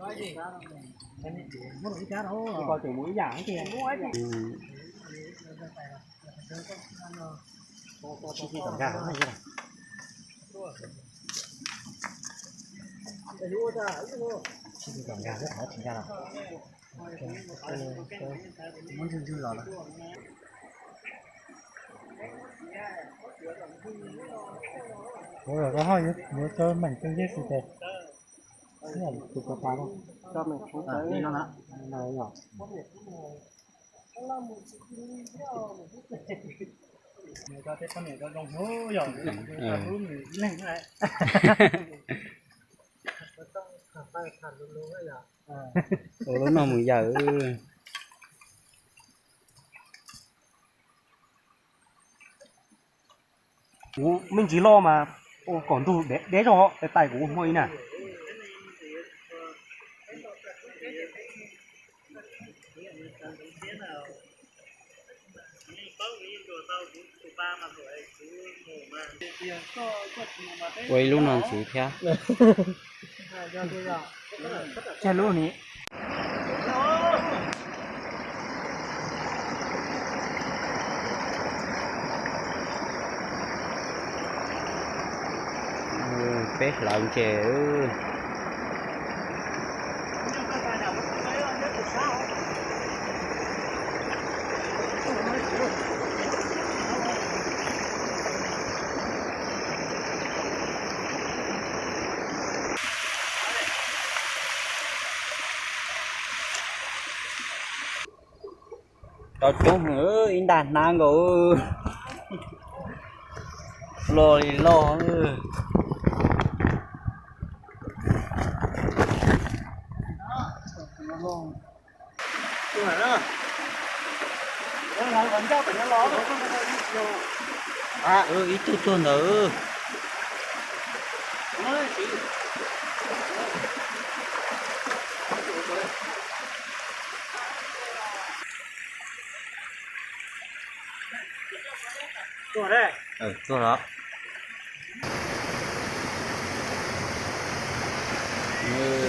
Ib yam tiag. Tsis tau nkag. Tsis tau nkag, tsis nkag los. Muab ntswg ntswg los lawm. Ua los koj ho yuav tau meem tau yej xwb tes. Tus ko tas li no na. Ua lub no mus yawm. Kuv me ntsis loj mas, ua kom ntug deb deb zog, tais tais kuv ua hmo ib na. Ua ib lub no ntxiv thiab. Tseg lub ni. Peb hlawv ntses. Rau coob heev, ib ntaj hnab nkaus. Loj li loj. Ib tug tuag ntawd. Tuag los.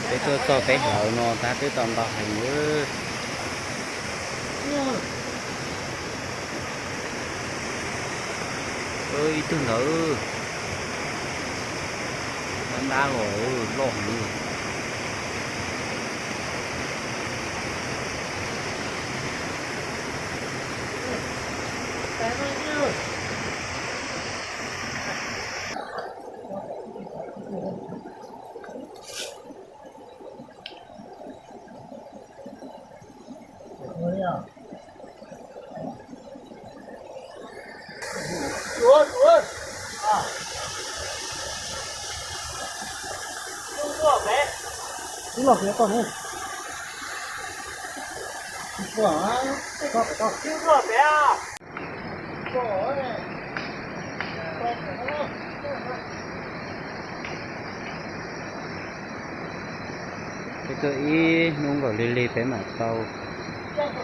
Peb tuaj txog peb hlawv no tab twb tau ntau heev. Ib tug ntawd. Ntab ntab los, loj heev. Peb tuaj ib hnub nkaus lig lig peb mam tau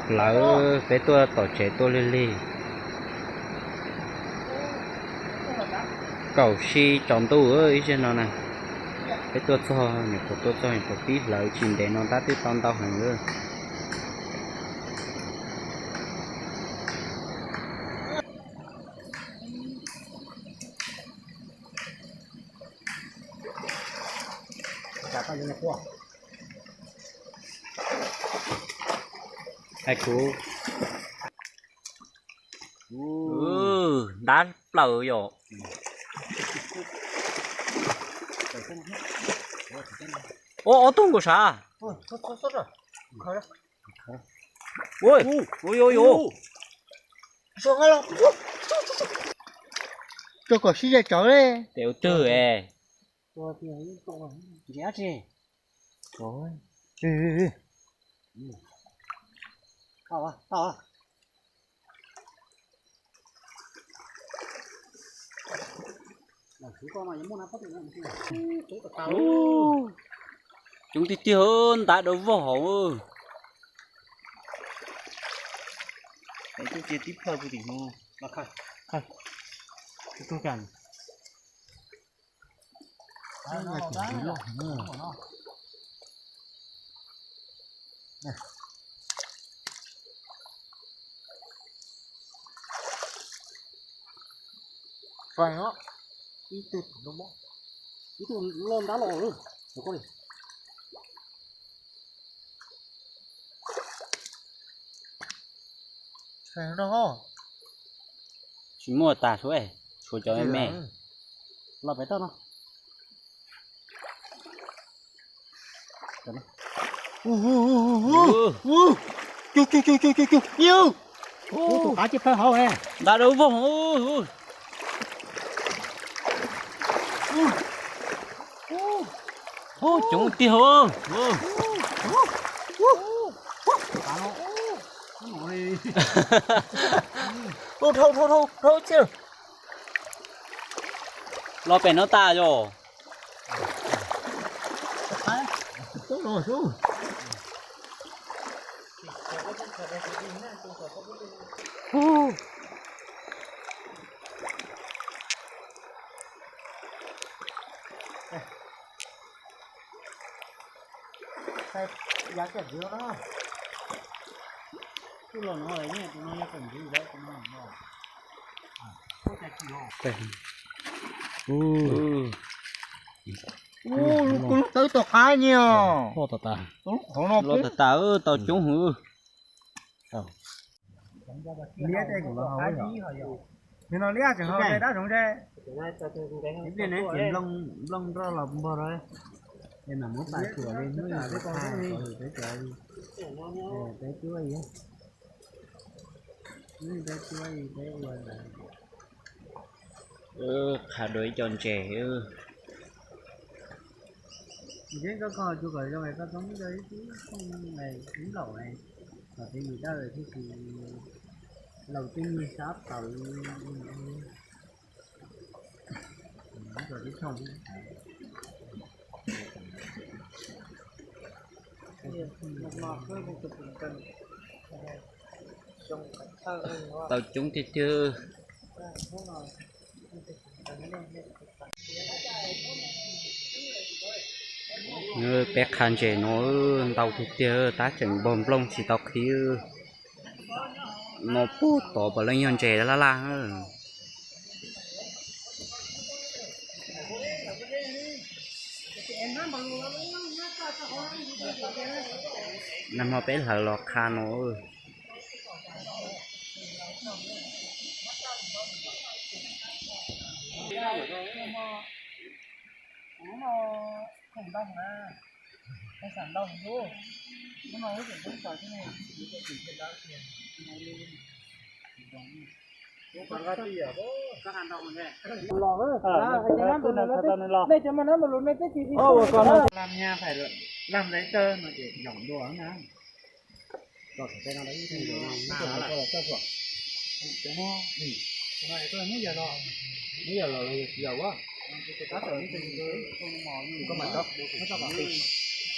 hlawv, peb tuaj tom tsev tuaj lig lig. Kaum si tsaus ntuj ib zaug no na, peb tuaj txog nyuam qhuav tuaj txog nyuam qhuav pib hlawv tsis ntev no tab twb tau ntau heev lawm. Hais kuv. Ntab plaws yom. Ob tug nkaus sav. Ui, ui, ui. Rau kom sib ze tsawv li. Tes ua twg es. Coob tiag tiag, ntab dawb vog hauv. Tib plhaw puag tim no. Feem os, ib tug, ib tug loj ntab los. Feem no, tsis muaj tas suav, tshuav cov me me. Los pem toj no. Cug cug cug cug cug cug. Tus qav cia phawj hauv. Nta dau voog. Ub, coob tiag. Dhau dhau dhau dhau. Los pem no tas yog. Ub, lub kub lub tawb tau qab nyiaj. Loj tas tas. Loj tas tas, tau coob heev. Liab tej kuv los hau. Nws no liab tseem hau dab zoov ze. Ib pliag ne ces nplooj nroj los npog rau. Es mam muab pam tsuam li hnub no peb cov, peb cuab, peb cuab ib ua ntawd. Qha dua ib co ntses. Ntseb koj koj cua kom zoo es koj txhob muab coj ib tug thooj ib laum kom peb yim dawj thiab ces laus tej niag sab tawv. Tau coob tiag tiag. Peb qha ntses no ntau tiag tiag, tab tseem npog nplooj tsis tau qhib. No puag tod puav leej yog ntses laj laj. Nag hmo peb hlawv los qha no.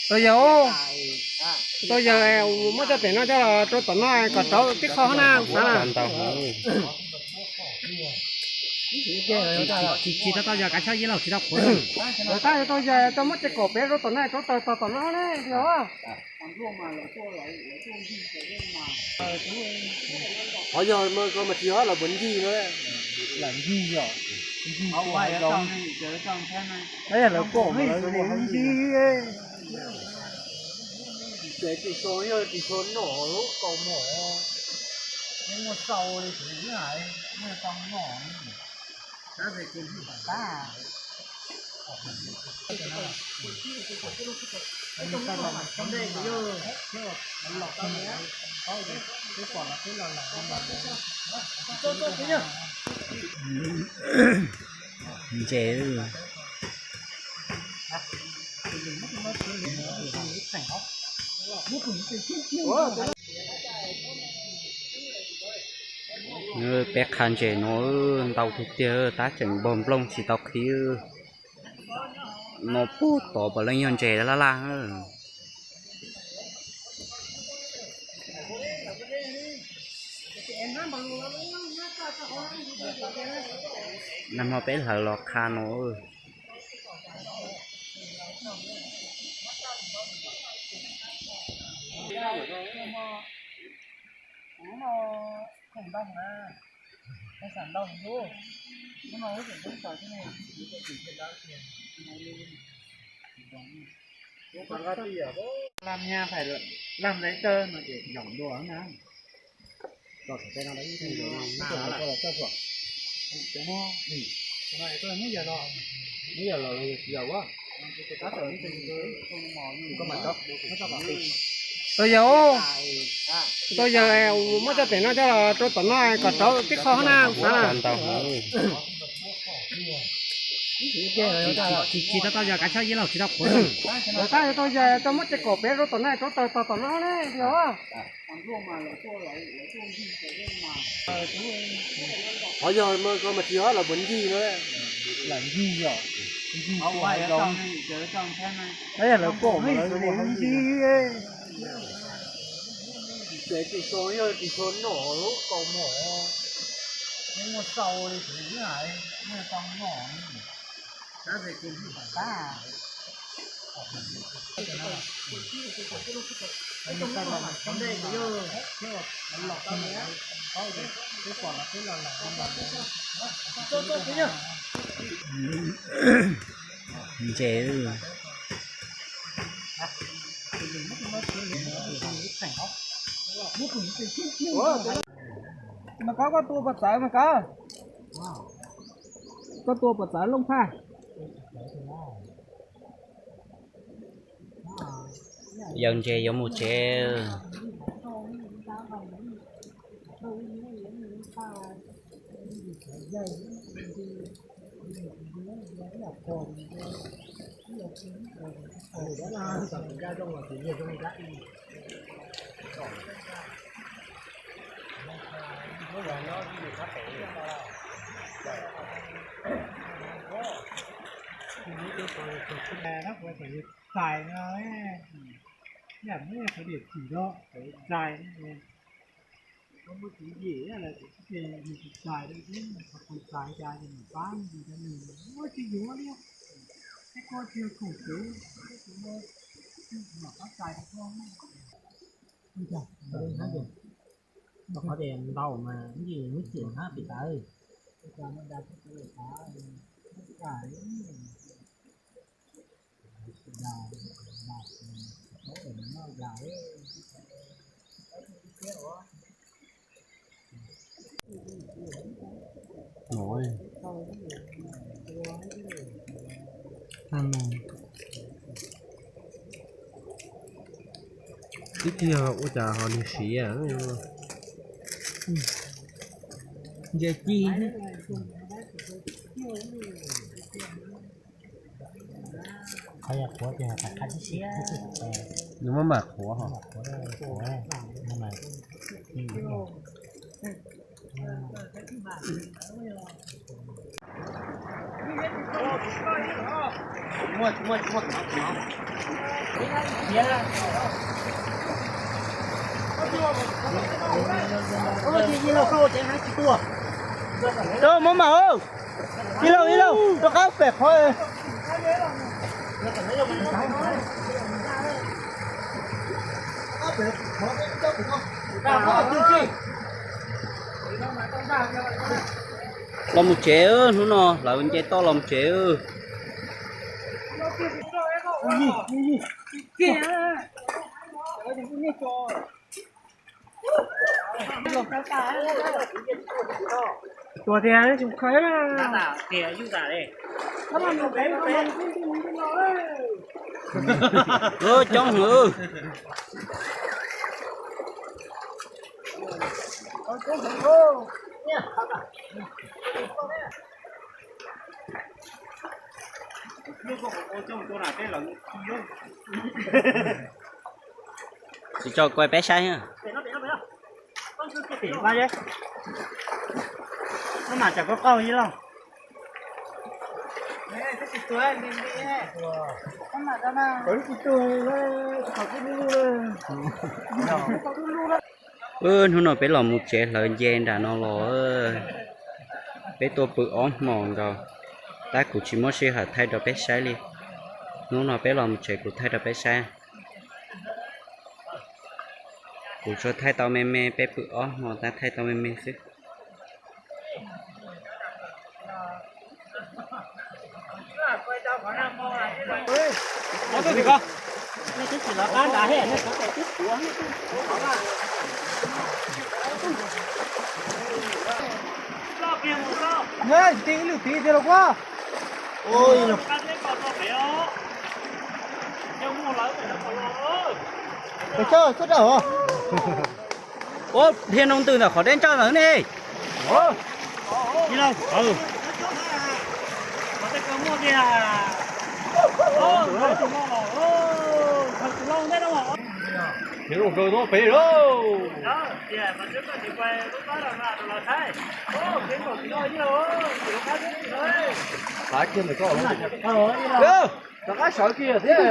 Tau yawg, tau yawg, muab cov pem no coj los rau tom no kom rauv tib qho na. Tsis tau tau yawg kav tsij ib los tsis tau qhuav. Tab tau yawg tau muab ces kom pem rau tom no rauv taws tom no ne. Qhov yog mas tsis yog lawv puas ncig no. Lawv ncig yom, ncig. Lawv pom lawv ncig. Ces tsis tau yog tsis tau noj lub kaus mom, muaj sau li kuv hais, muaj sau noj. Ntses. Peb qha ntses no ntau tiag tiag, tab tseem npog nplooj tsis tau qhib. No puag tod puav leej yog ntses laj laj. Nag hmo peb hlawv los qha no. Lam nyab fais lam ntawd tawg no ces yoom dua na. Tau yawg, tau yawg, muab cov pem no coj los rau tom no kom rauv tib qho na, xav na. Tsis tau, tau yawg kav tsij ib los tsis tau qhuav. Tab tau yawg tau muab cov kaum pem rau tom no, rauv taws tom no ne, yog. Qhov yog mas tsis yog lawv puas ncig no. Lawv ncig yom, ncig, lawv pom mas lawv ncig. Tsis tau yog tsis tau noj lub kaus mom, muaj sau li kuv hais, muaj sau noj. Ntses. Mas koj, koj tua puas txawv mas koj? Koj tua puas txawv Looj Phaj? Yawm ntses yuav mus tsev. Txais no, yam muaj qhov diam tsim no, txais no, muaj txiv yim lawm, txais, txais cas pab mus rau nws, muaj tsis yuav li, thiab koj tsis yog khoom xwb, mam pab txais rau koj. Qhov tias ntau mas yeej muab txiav hab pim tawv. Tib tiag ua cas ho nws siav. Ntses ci. Qhov yog qhuav ces qhov qab tib si. Nws muab mam qhuav ho. Rau muab mam, ib lauj ib lauj rov qab pem qhov. Los mus tsev, hnub no lawv nce toj los mus tsev. Tuag tiag tsis khav. Coob heev. Tsis tso kuv peb saib. Mam tsam koj qauj ib lauj. Wb hnub no peb los mus tsev hlawv nce nram no los. Peb tuaj pw ob hmos nkaus, tab kuv tsis muaj sij hawm thaij rau peb saib li. Hnub no peb los mus tsev kuv thaij rau peb saib. Kuv tsuas thaij tau me me, peb pw ob hmo tab thaij tau me me xwb. Ib lwm tiv tiag los kuab. Pes tsawg, tsawg rau hov. Ua dhia noo ntws ntawm qhov deb ntsawj ntawd ne. Peb lauj. Rov qab sawv kiag thiab.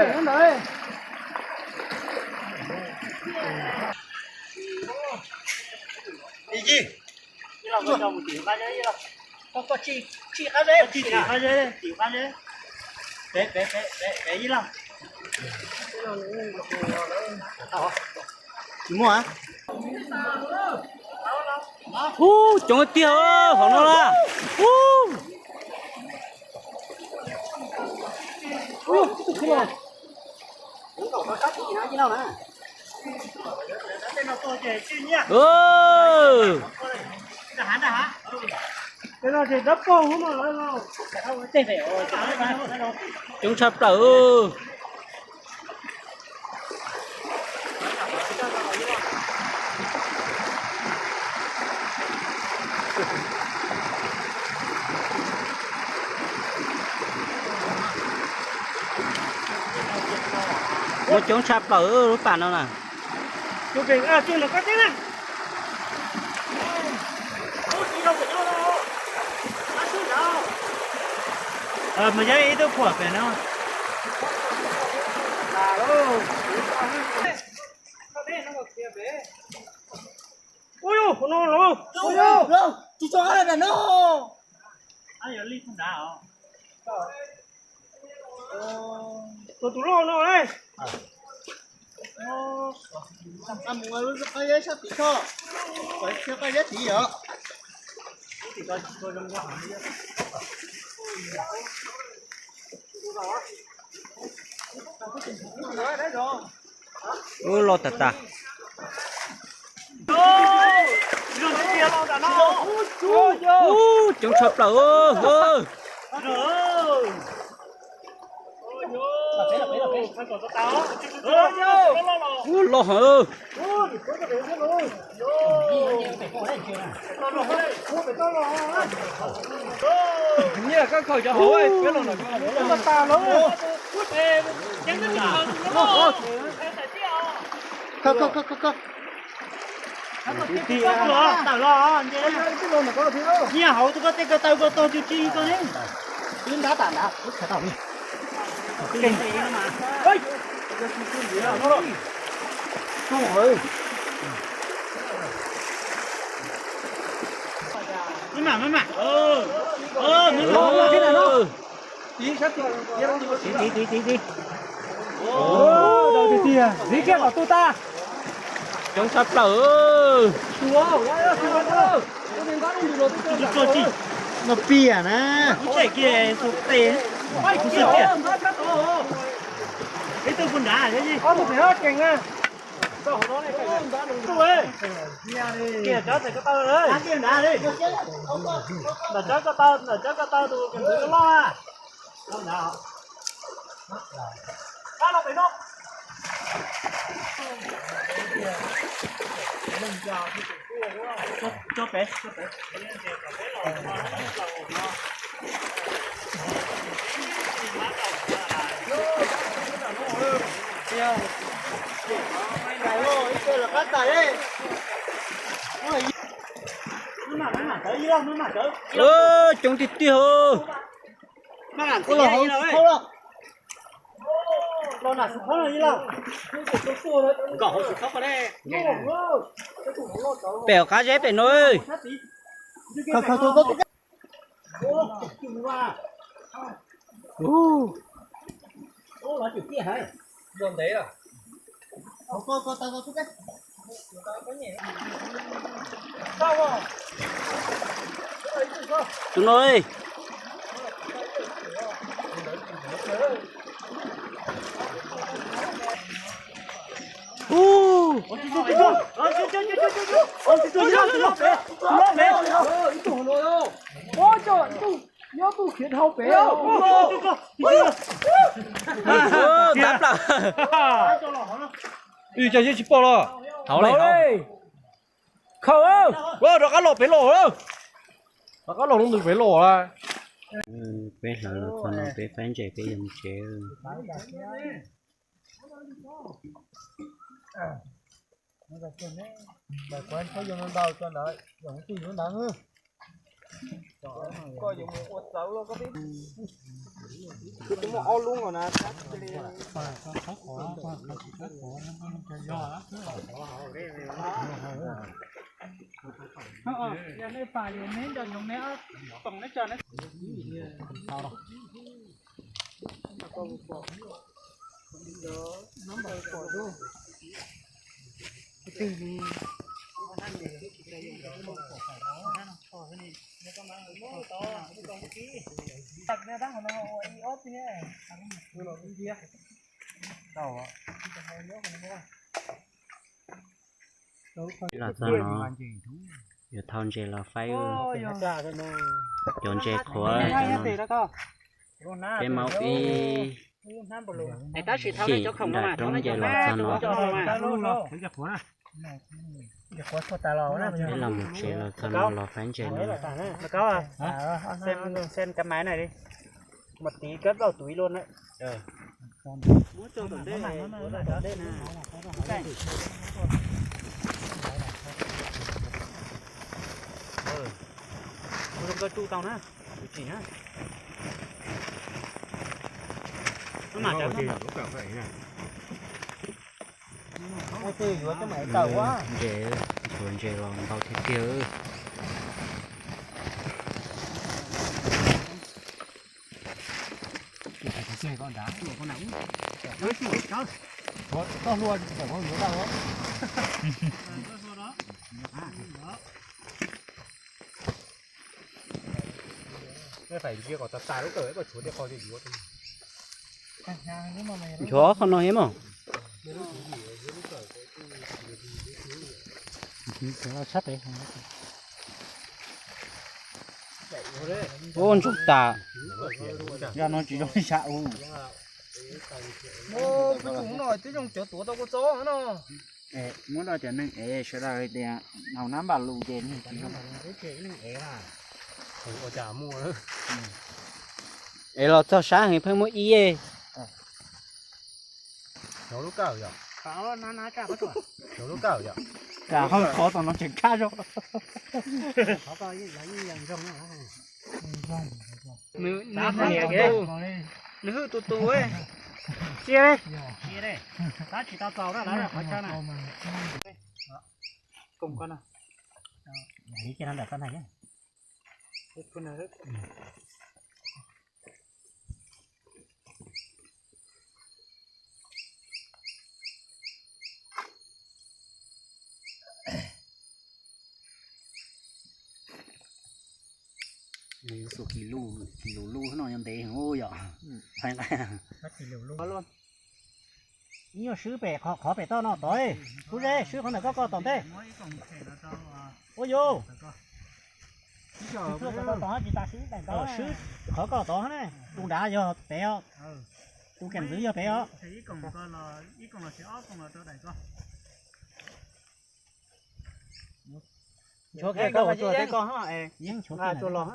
Ib yig. Koj, koj tsim qab zeb, tsim qab zeb, tsim qab zeb. Pem, pem, pem, pem, pem ib log. Tsis muaj. Ub, coob tiag hauv no na. Ub. Coob tshaj plaws. Muaj coob tshaj plaws lub pas no na. Mas yog ib tug phuam pem no. Ub, no los. Tsis tso qab pem no. Tus, tus loj no. Mus lub qab zeb sab tid tso. Qab zeb tid os. Ub, loj tas tas. Ub, coob tshaj plaws. Ub, loj heev. Nyiaj koj khaws cov hauv peb los no. Khaws, khaws, khaws, khaws. Tawm los, nyiaj hauv tus koj tej ko taw ko tog cw ci ko ne. Twb ntab tas nrad, twb khaws tau li. Maj mam, maj mam. Tiv, tiv, tiv, tiv. Tiv kiag kom tu tas. Coob tshaj plaws. No piam na. Ib tug puag nrad. Ntawm cov ko taw, ntawm cov ko taw tus ntxwv loj. Coob tiag tiag. Pem qab zeb pem no. Tus no. Ib co yeej tsis pom los. Hauv li. Khaum. Rov qab los pem los. Rov qab los lub ntawd pem los lawm. Peb hlawv los txog no peb faib ntses peb yuav mus tsev. Los txog no yuav thau ntses los faib. Cov ntses qhuav, peb maub ib. Xim nram roob ces los txog no. Peb los mus tsev los txog no los faib ntses no. Ntses, ntsuav ntses los ntau tiag tiag. Nchuav qhov no thiab mas. Ua ntsuag tas. Yog no tsis zoo sab u. Kuv tsis mus no twb zoo cov tuav tau kua txob no. Muab rau cov neeg ev sawv daws hais tias haus nab npam lus ces neeg tsis zoo. Es los txog sab heev pheej muab ib. Kam ho qhov tom no tseem kaj zog. Nws hwj tus tus, cia li. Tab tsis tau txaus na, lawv qhov chaw na. Koom koj na. Nws yuav xu kis lus, kis lus lus no yog ntev heev yom. Ib nyuag swb pem qhov pem toj no tod, Kub Zeb, swb qhov ntawm koj koj tom ntej. Ua yus, swb qhov koj tod na, tus nrad yog pem os, tus keem ntxwv yog pem os. Nchuav kiag koj ua tsuag teb koj, nqa tsuag los.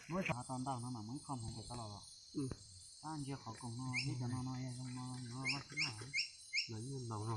Muab tso ntawm no mas muab ib qho hneev pem toj los los. Tab ntsia qhov koom no thiab cov no no zoo no, lawv yeej ntaus no.